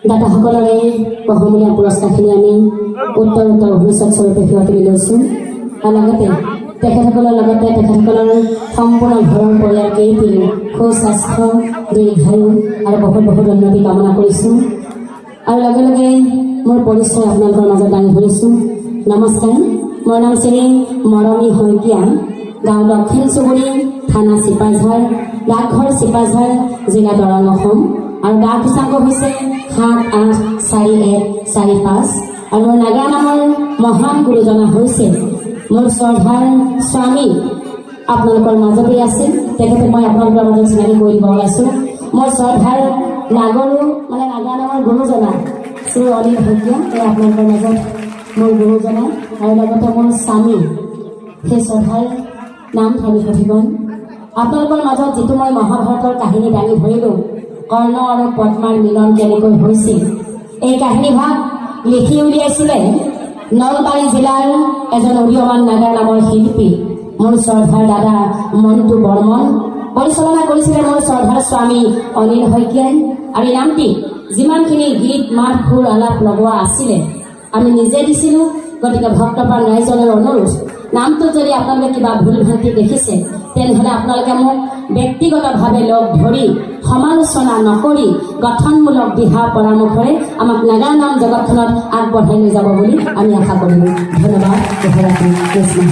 দাতাসকলৰ এই বহুমূলীয়া পুৰস্কাৰখিনি আমি উত্তৰ উত্তৰ ভৱিষ্যত স্বৰূপে সেৱা তুলি লৈছোঁ আৰু লগতে তেখেতসকলৰ লগতে তেখেতসকলৰ সম্পূৰ্ণ ঘৰৰ পৰিয়াল কেইটিৰো সুস্বাস্থ্য, দীৰ্ঘায়ু আৰু বহুত বহুত উন্নতি কামনা কৰিছোঁ। আৰু লগে লগে মোৰ পৰিচয় আপোনালোকৰ মাজত দাঙি ধৰিছোঁ। নমস্কাৰ, মোৰ নাম শ্ৰী মৰমী শইকীয়া। গাঁও দক্ষিণ চুবুৰী, থানা চিপাঝাৰ, ডাকঘৰ চিপাঝাৰ, জিলা দৰং, অসম। আৰু ডাক সূচাংক হৈছে 784145। আৰু মোৰ নাগৰা নামৰ মহান গুৰুজনা হৈছে মোৰ শ্ৰদ্ধাৰ স্বামী, আপোনালোকৰ মাজতেই আছে। তেখেতক মই আপোনালোকৰ মাজত চিনাকি কৰি দিব ওলাইছোঁ। মোৰ শ্ৰদ্ধাৰ নাগৰু, মানে নাগৰা নামৰ গুৰুজনা শ্ৰী অনিল শইকীয়া, এই আপোনালোকৰ মাজত মোৰ গুৰুজনা আৰু লগতে মোৰ স্বামী, সেই শ্ৰদ্ধাৰ নাম ধৰ্মী। আপোনালোকৰ মাজত যিটো মই মহাভাৰতৰ কাহিনী দাঙি ধৰিলোঁ, কৰ্ণ আৰু পদ্মাৰ মিলন কেনেকৈ হৈছিল, এই কাহিনীভাগ লিখি উলিয়াইছিলে নলবাৰী জিলাৰ এজন উদীয়মান নাগাৰা নামৰ শিল্পী মোৰ শ্ৰদ্ধাৰ দাদা মন্টু বৰ্মন। পৰিচালনা কৰিছিলে মোৰ শ্ৰদ্ধাৰ স্বামী অনিল শইকীয়াই। আৰু এই নামটি যিমানখিনি গীত মাত সুৰ আলাপ লগোৱা আছিলে, আমি নিজে দিছিলোঁ। গতিকে ভক্তপ্ৰাণ ৰাইজলৈ অনুৰোধ, নামটোত যদি আপোনালোকে কিবা ভুল ভ্ৰান্তি দেখিছে, তেনেহ'লে আপোনালোকে মোক ব্যক্তিগতভাৱে লগ ধৰি সমালোচনা নকৰি গঠনমূলক দিহা পৰামৰ্শৰে আমাক নাগাৰা নাম জগতখনত আগবঢ়াই লৈ যাব বুলি আমি আশা কৰিলোঁ। ধন্যবাদ, শুভৰাত্ৰি, কৃষ্ণ।